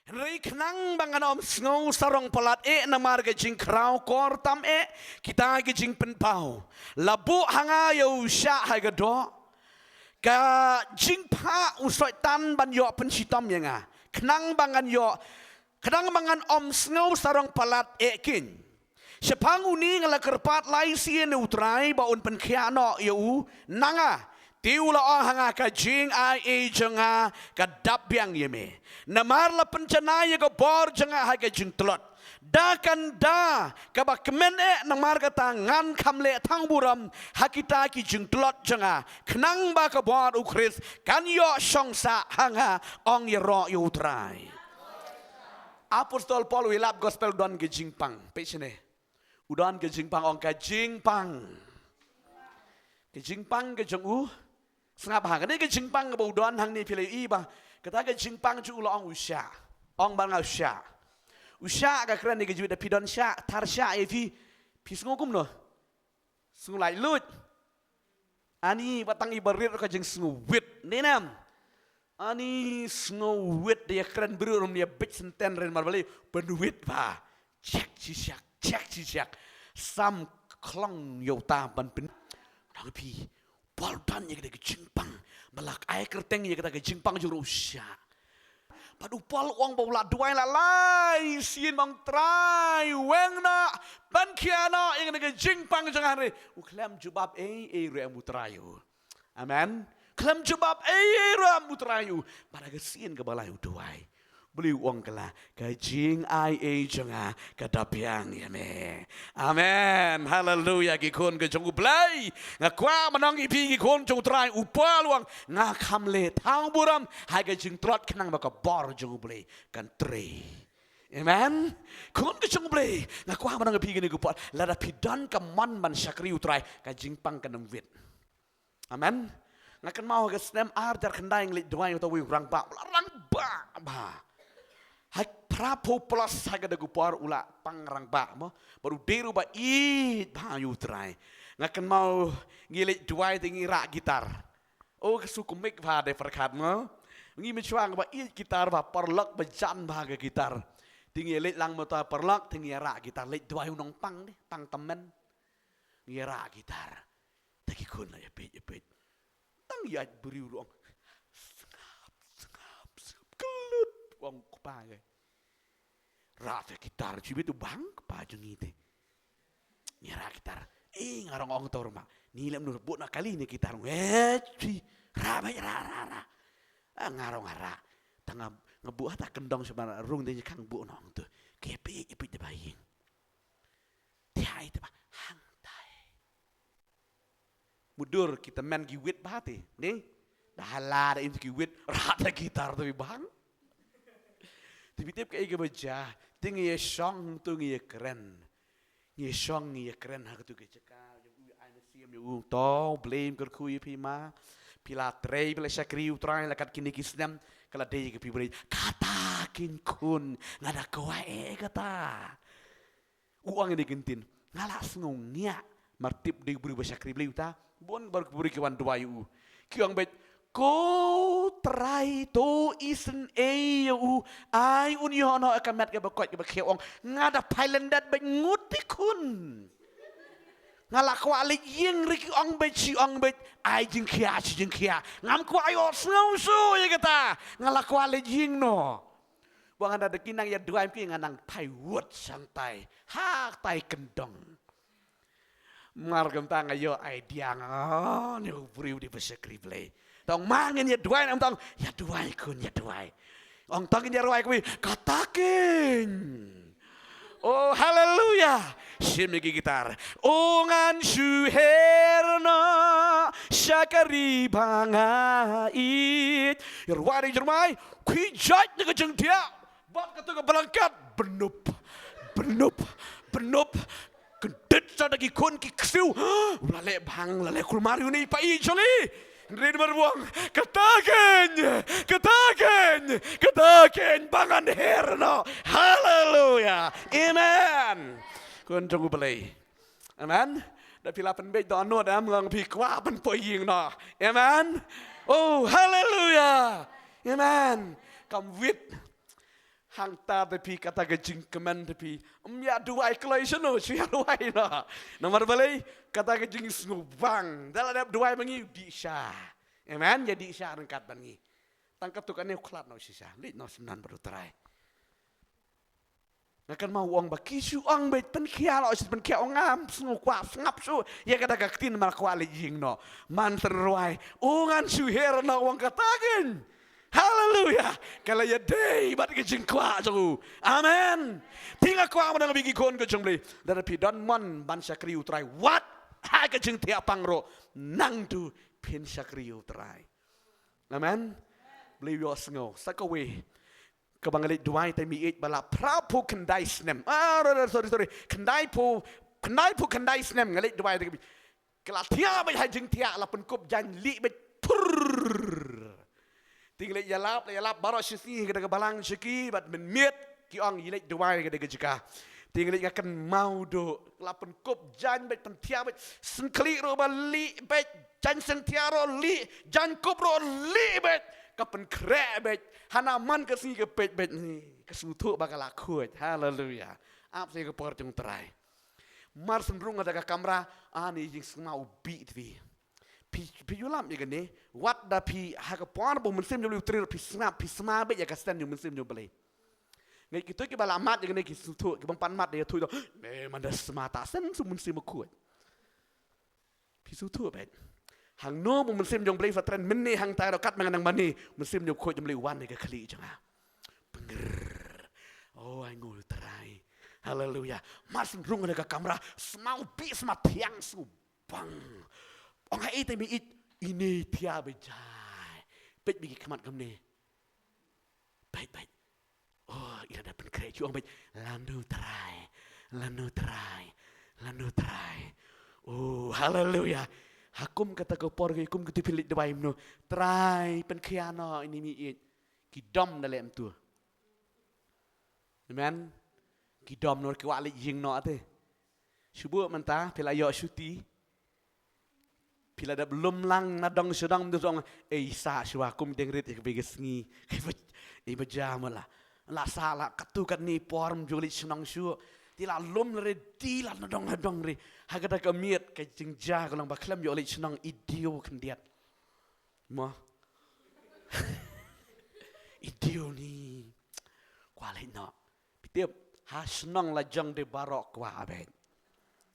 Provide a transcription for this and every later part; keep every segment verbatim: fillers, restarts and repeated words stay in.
Hynrei khnang ba ngan ym sngew sarong palat eh namar ka jingkhraw kor tam eh kita ki jingpynpaw, la buh ha nga ïa u shiah ha ka doh. Ka jingphah u Soitan ban ïoh pynshitom ïa nga, khnang ba ngan ïoh, khnang ba ngan ym sngew sarong palat eh keiñ. Shaphang une nga la kyrpad lai sien ïa u Trai ba un pynkhiah noh ïa u na nga. Te u la ong ha nga, ka jingai ei jong nga ka dap biang ïa me, namar la pynjanai ïa ka bor jong nga ha ka jingtlot. Da kan da kaba kmen eh, namar kata ngan kham leh thang burom ha kita ki jingtlot jong nga, khnang ba ka bor u Khrist kan ïoh shong sah ha nga, ong ïaroh ïa u Trai. Apostol Paul u ïalap gospel u don ka jingpang. Peit shane. U don ka jingpang, ong ka jingpang. Ka jingpang ka jong u. Sngap ha kane ka jingpang kaba u don hangne phi la ïohi ba kata ka jingpang jong u la ong u shiah. Ong bad nga u shiah. U shiah ka kren ïa ka jingwit. Da phi don shiah, thar shiah ïa phi, phi sngew kumno? Sngew laitluid. Ani ba tang i barit ka jingsngewwit. Ni nam. Ani sngewwit, da ïa kren briew ruh ïa bit senten ren mar balei pynwit ba. Check shi shak, check shi shak. Sam khlong ïa uta ban pyn. Nang phi. Paul don ïa kata ka jingpang. Ba la ai kyrteng ïa kata ka jingpang jong u shiah. Bad u Paul u ong ba u la duwai la lai sien, ong Trai weng noh, pynkhiah noh ïa kane ka jingpang jong nga, hynrei u khlem jubab ei ei ruh em u Trai u. Amen. Khlem jubab ei ei ruh em u Trai u. Bad ha ka sien kaba lai u duwai, Blei u ong kylla, ka jingai ei jong nga ka dap biang ïa me. Amen. Haleluya, ki khun ki jong u Blei. Nga kwah ban ong ïa phi ki khun jong u Trai, u Paul u ong, nga kham leh thang burom ha ka jingtlot khnang ba ka bor jong u Blei kan trei. Amen. Khun ki jong u Blei, nga kwah ban ong ïa phi kine ki por, lada phi don ka mon ban shakri u Trai, ka jingpang kan ym wit. Amen. Nga kynmaw ha ka snem ar hajar khyndai ngi leit duwai ïa uta uwei u rangbah, u la rangbah bha. Ha phra phew plus ha kata ka por u la pang rangbah mo. Bad u dei ruh ba ïeit bha ïa u Trai. Nga kynmaw ngi leit duwai te ngi rah gitar. O ka shu kumne bha dei pyrkhat mo. Ngi mynshuwa ba ïeit gitar bha, paralok ba jan bha ka gitar. Te ngi leit lang mo ta paralok te ngi rah gitar, leit duwai u nongpang dei, pang tymmen. Ngi rah gitar. Te ki khun la ïa peit, ïa peit. Tang ïa briew ruh ong. Sngap, sngap, sngap. Klut, ong kpa ngi. Rah te gitar, chi bit u bang kpa jong ngi te. Ngi rah gitar. Eh, nga rong ong to ruh ma. Ni lem nu buh na kali ne gitar. Eh, chi. Rah bha, rah, rah, rah. Ah, nga rong rah. Tang nga, nga buh ha ta kyndong sha ba rung te ngi khang buh nong tu. Ki peit, ïa peit te ba ïing. Te ai te ba hangtai. Mudur kita men ki wit bha te, ne? Da hala da im ki wit, rah da gitar te bang. Te phi tip kaei kaba jia, te ngi ïa shong, te ngi ïa kren. Ngi ïa shong, ngi ïa kren ha katu ka jaka, ïa u ai mynsiem ïa u, to, Blei un kyrkhu ïa phi ma. Phi la trei, phi la shakri u Trai la kat kine ki snem, ka la dei ka phi Blei. Kata kin khun, nga da kwah eh kata. U ong ïa kine ki ktien, nga la sngew ngiah, mar tip dei u briew ba shakri Blei uta, bun baroh ki briew ki wan duwai ïa u. Ki ong beit, ko Trai to isynei ïa u, ai un ïoh noh ïa ka met kaba koit kaba khiah, ong, nga da phai lyndet beit ngut te khun. Nga la kwah leit ïing ruh ki ong beit, shi ong beit, ai jingkhiah, shi jingkhiah. Ngam kwah ïohsngew shuh ïa kata. Nga la kwah leit ïing noh. Ba nga da ki nang ïa duwai ki nga nang phai wut shangtai. Ha tai kyndong. Mar kumta nga ïoh idea nga, ne u briew dei ba shakri Blei. Tang ma ngin ïa duwai, nang tang ïa duwai khun, ïa duwai. Ong tang ngin ïa duwai kawei, kata kin. Oh, haleluya. Shim ïa ki gitar. O ngan shu her noh sha ka ri ba nga ïeit. Ïa duwai, ïa duwai. Khui jait na ka jingthiah. Bad kata ka blanket. Benup. Benup. Benup. Kyndit sa da ki khun ki ksiew. La leh bang, la leh kulmar ïa une i pa i jong i. Rin mar buang. Kata kin. Kata kin. Kata kin. Ba ngan her noh. Haleluya. Amen. Khun jong u Blei. Amen. Da phi la pynbeit dohnud em, nga ong phi kwah pynpoi ïing noh. Amen. Oh, haleluya. Amen. Kam wit. Hangta te phi kata ka jingkmen te phi. Ym ïa duwai kloi shano, shu ïa duwai noh. Namar balei, kata ka jingsngewbang. Da la dep duwai ma ngi u dih sha. Amen, ïa dih sha ryngkat bad ngi. Tang katto katne u khlad noh shisha. Leit noh synran bad u Trai. Nga kynmaw u ong ba ki shu ong beit pynkhia noh, shu pynkhia ong ngam sngew kwah sngap shuh. Ïa kata ka ktien namar kwah leit ïing noh. Man tynrai. U ngan shu her noh u ong kata kein. Haleluya. Ka la ïadei bad ka jingkwah jong u. Amen. Te nga kwah ban ong ïa phi ki khun ka jong U Blei. Lada phi don mon ban shakri U Trai, wat ha ka jingthiah pang ruh, nangtu phin shakri U Trai. Amen. Blei ïohsngew. Sa kawei kaba nga leit duwai te mynta ba la phra phew khyndai snem. Ah, sorry, sorry. Khyndai phew, khyndai phew khyndai snem nga leit duwai te ka la thiah beit ha jingthiah, la pynkup jaiñ lieh beit. Purr. Te nga leit ïalap, la ïalap baroh shi sngi ha kata ka balang sha ki, bad mynmiet ki ong ïa leit duwai ha kata ka jaka. Te nga leit nga kynmaw duh, la pynkup jaiñ beit, pynthiah beit, syngkhlieh ruh ba lieh beit, jaiñ synthiah ruh lieh, jaiñ kup ruh lieh beit, ka pynkhreh beit, hana man ka sngi ka peit beit, ka sngewthuh ba ka la khuid. Haleluya. Ap sa ïa ka por jong U Trai. Mar shu rung ha kata ka kamra, ani jingsma u bih tvi. Phi, phi ïoh lap ïa kane, wat da phi ha ka por ba u Mynsiem jong U Blei u trei ruh phi sngap, phi sma beit ïa ka stand jong u Mynsiem jong U Blei. Ngi kito kiba la mad ïa kane ki sngewthuh, kiba ym pat mad da ïathuh ïa u, me man da sma ta stand u Mynsiem Bakhuid. Phi sngewthuh beit. Hangno ba u Mynsiem jong U Blei fa tren mynne hangta ruh katba nga nang mane, u Mynsiem jong U Bakhuid jong U Blei u wan ha ka khlieh jong nga. Pyngrr. Oh, ai nguh U Trai. Haleluya. Mar shu rung ha kata ka kamra, sma u bih, sma thiang sngewbang. Ong ha i te mynta, ine thiah beit jaiñ. Peit beit ki khmat kumne. Peit, peit. Oh, i la da pynkhreh shuh, ong beit, lano Trai, lano Trai, lano Trai. Oh, haleluya. Ha kum kata ka por, ha kum kata phi leit duwai kumno, Trai, pynkhia noh ine mynta. Ki dom da leh mynta. Amen. Ki dom noh, ki kwah leit ïing noh te. Shu buh mynta, phi la ïoh shuti. Phi la dep lum lang na dong sha dong, mynta ong, ei, sah shuwa kum deng rit ïa kaba ïa ka sngi. Ei ba, ei ba ja mo la. La sah la katto katne por ym ju leit shnong shuh. Te la lum la re, te la na dong na dong re. Ha kata ka miet ka jingjia ka long ba khlem ïoh leit shnong, i dei khyndiat. Mo. I dei ni. Kwah leit noh. Phi tip, ha shnong la jong de baroh kwah beit.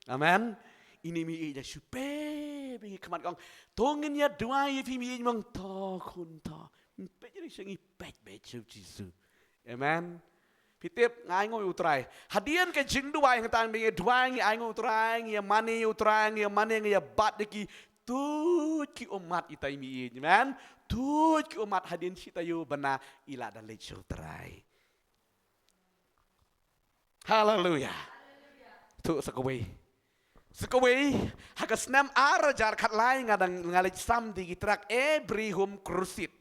Amen. Ine mynta da shu peit beit ki khmat, ong, to ngin ïa duwai ïa phi mynta, ong, to khun to. Peit ri sha ngi, peit beit sha U Jisu. Amen. Phi tip, nga ai nguh ïa U Trai. Hadien ka jingduwai, hangta ngi duwai, ngi ai nguh ïa U Trai, ngi ïa mane ïa U Trai, ngi ïa mane, ngi ïa bat ïa ki, tuid ki ummat ita i mynta. Amen. Tuid ki ummat, hadien shi taïew bnai i la da leit sha U Trai. Haleluya. Tu sa kawei. Sa kawei, ha ka snem ar hajar khatlai nga dang, nga leit sam da ki track Every Home Crusade.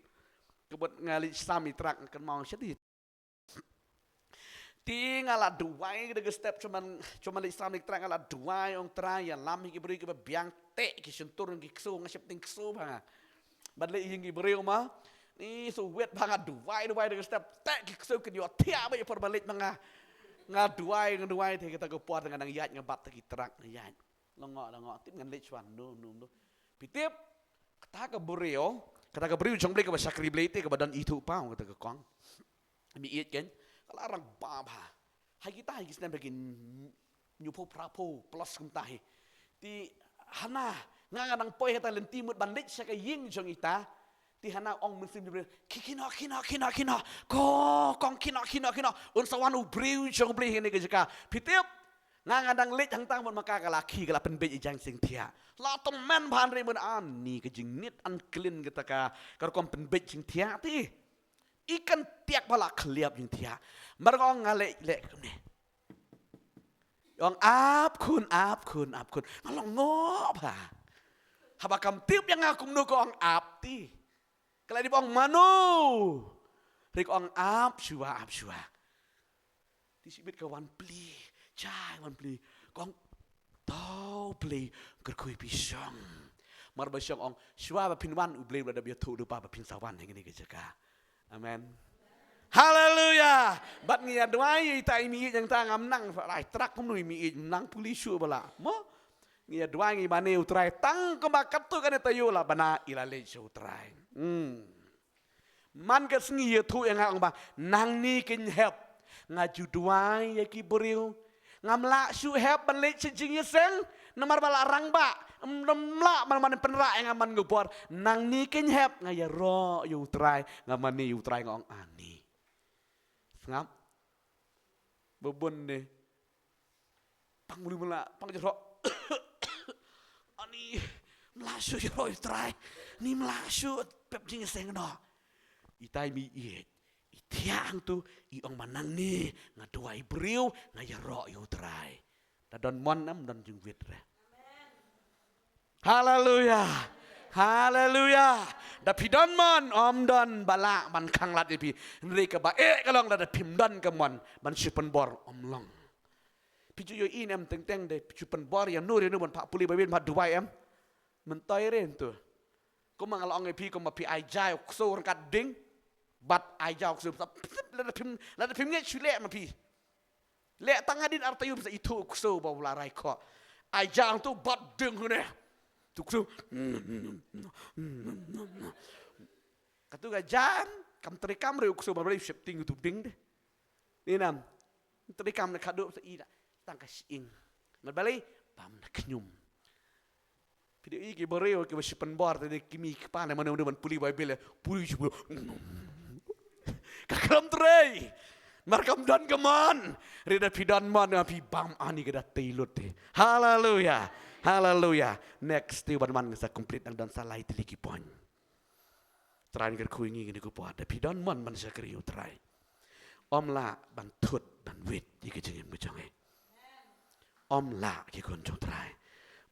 Ka mut nga leit sam ïa ki track, nga kynmaw sha te. Te nga la duwai da ka step, shu man, shu man leit sam ïa ki track, nga la duwai, ong Trai ïalam ïa ki briew kiba biang, teh ki shyntur ki ksew, nga sheptieng ksew bha nga. Bad leit ïing ki briew ma, ni shu wet bha nga duwai, duwai da ka step, teh ki ksew kin ïoh thiah beit ïa por ba leit ma nga. Nga duwai, nga duwai, te kata ka por nga nang ïaid, nga bat te ki track, nga ïaid. Lyngngoh, lyngngoh, tip ngan leit shuwa, no, no, no. Phi tip, kata ka briew, kata ka briew jong Blei kaba shakri Blei te kaba don ithuh paw, kata ka kong. Mynta kan, ka la rangbah bha. Ha kita ha ki snem ba kin hynñiewphew phraphew plus kumta hi. Te hana, nga nga dang poi ha ta lynti mut ban leit sha ka ïing jong ita. Te hana ong mynsiem jong u briew, ki, kino, kino, kino, kino. Ko, kong, kino, kino, kino. Un sa wan u briew jong u Blei ha kane ka jaka. Phi tip, nga nga dang leit hangta mut ma ka ka la khie ka la pynbeit ïa jaiñ synthiah. La tymmen bha hynrei mut ani ka jingnit unclean kata ka, ka rukom pynbeit jingthiah te. I kan tiak ba la khliap jingthiah. Mar nga ong nga leh, leh kumne. Ong ap khun, ap khun, ap khun. Nga lyngngoh bha. Haba kam tip ïa nga kumno ka ong ap te. Ka la dep ong mano. Hynrei ka ong ap shuwa, ap shuwa. Te shibit ka wan plie, jai wan plie. Ka ong to Blei kyrkhu ïa phi shong. Mar ba shong ong shuwa ba phin wan u Blei u la dep ïathuh lypa ba phin sa wan ha kane ka jaka. Amen. Haleluya. Bad ngi ïa duwai ïa ita i mih ïeit, nangta ngam nang, ai trak kumno i mih ïeit, nang puli shuh ba lah. Mo? Ngi ïa duwai ngi mane u Trai tang kumba katto katne taïew la bana i la leit sha u Trai. Hmm. Man ka sngi ïathuh ïa nga ong ba, nangne kein hep nga ju duwai ïa ki briew. Ngam lah shuh hep ban leit sha jingïaseng, namar ba la rangbah. Ngam lah ban, ban pynrah ïa nga man ka bor. Nangne kein hep nga ïaroh ïa u Trai, nga mane ïa u Trai, nga ong ani. Sngap. Ba bun ne. Pang muli mula, pang jroh. Ani, mla shu jroh ïa u Trai. Ni mla shu pep jingïaseng noh. Ita i mih ïeit, i thiah hangto, i ong ba nangne nga duwai briew, nga ïaroh ïa u Trai. Da don mon, ym don jingwit re. Haleluya. Haleluya. Da phi don mon, ym don ba lah ban khanglad ïa phi. Hynrei kaba eh ka long lada phim don ka mon ban shu pynbor, ym long. Phi ju ïohi ne em, teng teng de phi ju pynbor ïa no ïa no ban phah pule Baibl, phah duwai, em? Myntoi re hangto. Kumba nga la ong ïa phi, kumba phi ai ja ïa u ksew ryngkat ding. Bad ai ja u ksew, lada phim, lada phim ngeit shu leh ma phi. Leh tang hadien ar taïew sa ithuh u ksew ba u la rai khoh. Ai ja hangto bad ding hangne. Tu ksew. Katu ka ja, em, kam treikam re u ksew ba re shepting tu ding de. Ni nam. Treikam ne khadduh sa i da. Tang ka shyieng. Mat balei? Bam na khñium. Phi dei ki briew kiba shu pynbor, te ki mei ki pa ne mano mano ban pule Baibl, pule shu pule. Ka khlem trei. Mar kam don ka mon. Hynrei da phi don mon, phi bam ani ka da tei lut te. Haleluya. Haleluya. Next, te ban man sa complete, dang don sa lai tylli ki point. Trai kyrkhu ïa ngi kine ki por, da phi don mon ban shakri ïa u Trai, ym lah ban thut ban wit ïa ka jingim ka jong ngi. Ym lah, ki khun jong u Trai.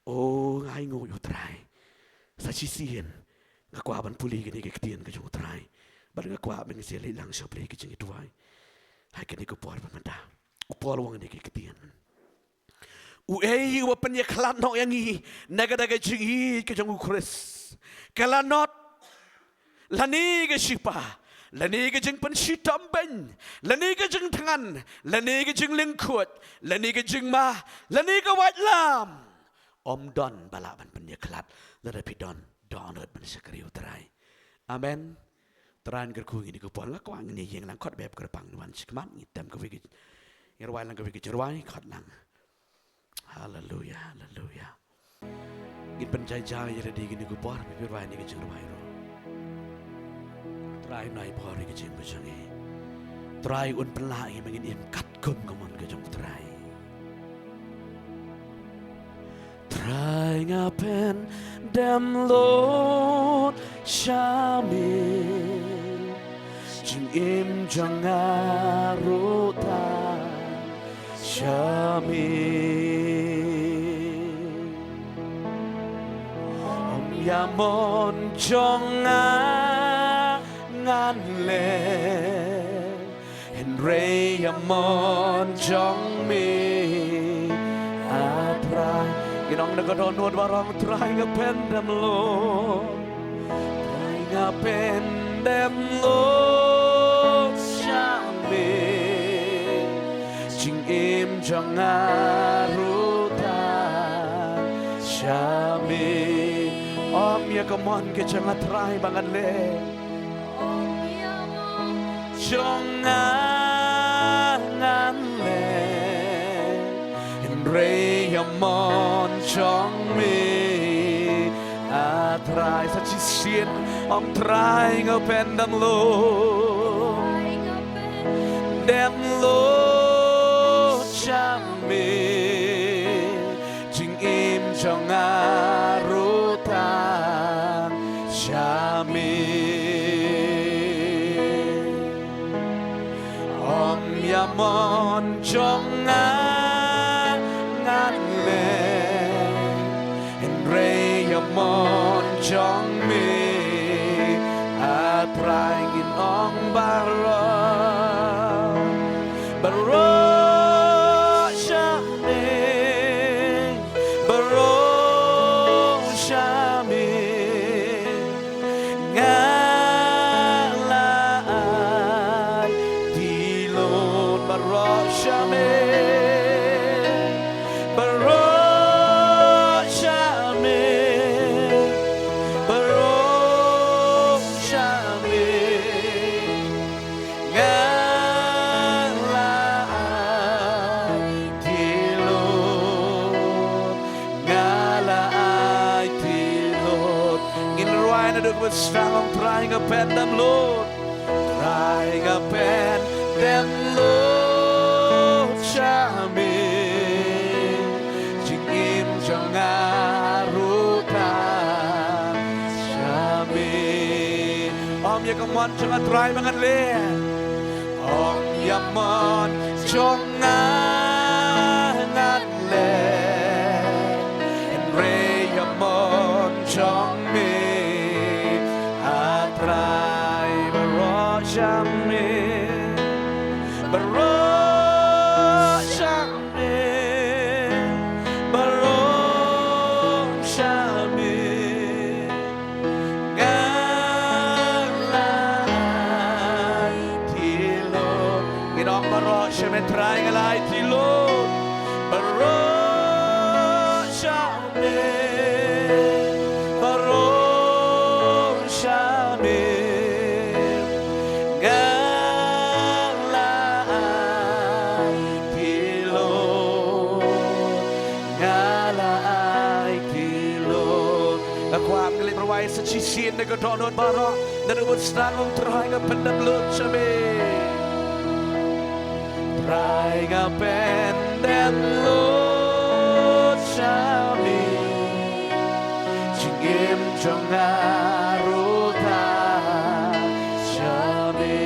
O, nga ainguh ïa u Trai. Sa shisien nga kwah ban pule kine ki ktien ka jong u Trai. Bad nga kwah ba ngin sa leit lang sha U Blei ka jingïaduwai ha kine ki por ba mynta. U Paul u ong kine ki ktien. Uei uba pynïakhlad noh ïa ngi na ka, da ka jingïeit ka jong U Khrist? Ka lanot, lane ka shipa, lane ka jingpynshitom beiñ, lane ka jingthngan, lane ka jinglyngkhuid, lane ka jingma, lane ka waitlam? Ym don ba lah ban pynïakhlad lada phi don dohnud ban shakri ïa u Trai. Amen. Trai kyrkhu ïa ngi kine ki por, nga kwah ngin ïeng lang, khot bad kyrpang, wan shikmat, ngi tem kawei ka, ngi rwai lang kawei ka jingrwai, khot lang. Haleluya, haleluya. Ngin pynjai jai ïa lade kine ki por, phi pyrwai ïa kane ka jingrwai ruh. Trai un ai bor ïa ka jingim ka jong ngi. Trai un pynlah ïa ngi ba ngin im katkum ka mon ka jong u Trai. Trai nga pyndem lut sha me, jingim jong nga ruh tang sha me. Ym ïa mon jong nga ngan leh, hynrei ïa mon jong me, A Trai. Ngin ong na ka dohnud baroh, Trai nga pyndem lut. Trai nga pyndem lut sha me, jingim jong nga ruh tang sha me. Ym ïa ka mon ka jong nga Trai ba ngan leh, jong nga ngan leh, hynrei ïa mon jong me, A Trai. Sa shisien, ong Trai nga pyndem lut, dem lut sha me, jingim jong nga ruh tang sha me. Ym ïa mon jong nga ngan leh, hynrei ïa mon jong me, A Trai. Ngin ong baroh, baroh sha me, baroh sha me, nga la ai di lo sha me, baroh sha me, baroh sha me. Nga la aiti lut, nga la aiti lut. Ngin rwai naduh kaba sdang, ong Trai nga pyndem lut. Trai nga pyndem lut sha me, jingim jong nga ruh tang sha me. Ym ïa ka mon jong nga Trai ba ngan leh, ym ïa mon jong nga ngan leh, hynrei ïa mon jong me, a Trai. Baroh sha me, baroh sha me, baroh sha me. Nga la aiti lut. Ngin ong, baroh sha me Trai nga la aiti lut. Baroh sha me, baroh sha me. Nga la aiti lut, nga la aiti lut. Nga kwah ngin leit rwai sa shisien da ka dohnud baroh, naduh ba sdang, ong Trai nga pyndem lut sha me. Trai nga pyndem lut sha me, jingim jong nga ruh tang sha me.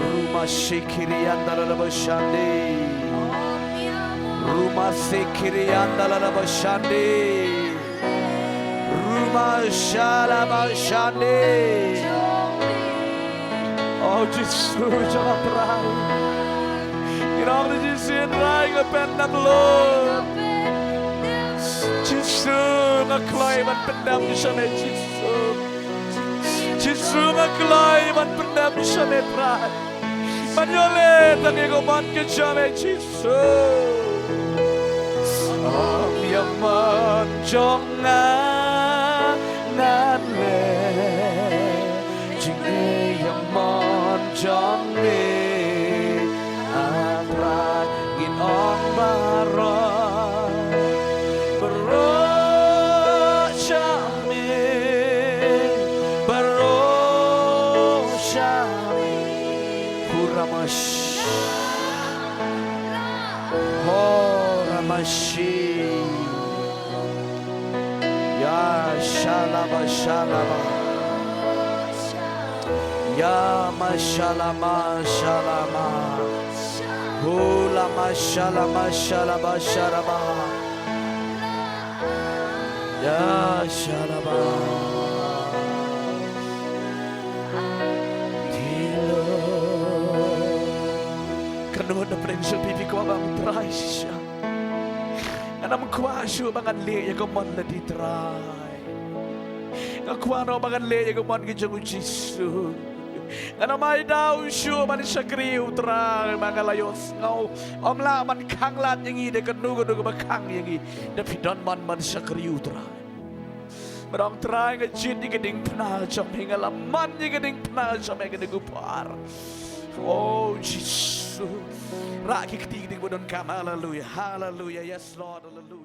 Ruma shikirianda la la bashandi. Ruma shikirianda la la bashandi. Ruma shala bashandi. Oh Jisu, jong nga Trai. Ngin ong da Jisu, Trai nga pyndem lut. Jisu, nga kloi ban pyndem sha me Jisu. Jisu, nga kloi ban pyndem sha me Trai. Ban ïoh leh tang ïa ka mon ka jong me Jisu. Ym ïa mon jong nga ngan leh, jingim ïa mon jong me, a Trai. Ngin ong baroh, baroh sha me, baroh sha me. Huramash. Horamashi. Ya shalaba shalaba. Ya mashalama shalama. Hulama shalama shalaba shalaba. Ya shalaba. Tilo. Kano na pren shu pipi kwah bang Trai shisha. Ngan ym kwah shuh ba ngan leh ïa ka mon lade Trai. Nga kwah noh ba ngan leh ïa ka mon ka jong u Jisu. Ngan ym ai daw shuh ban shakri u Trai ba nga la ïohsngew ym lah ban khanglad ïa ngi da kano kano kaba khang ïa ngi. Da phi don mon ban shakri u Trai. Ba dang Trai nga jied ïa ka diengphna jong me, nga la mon ïa ka diengphna jong me kane ka por. Oh Jisu. Rah ki kti ki dieng ba donkam. Haleluia. Haleluia. Yes Lord. Haleluia.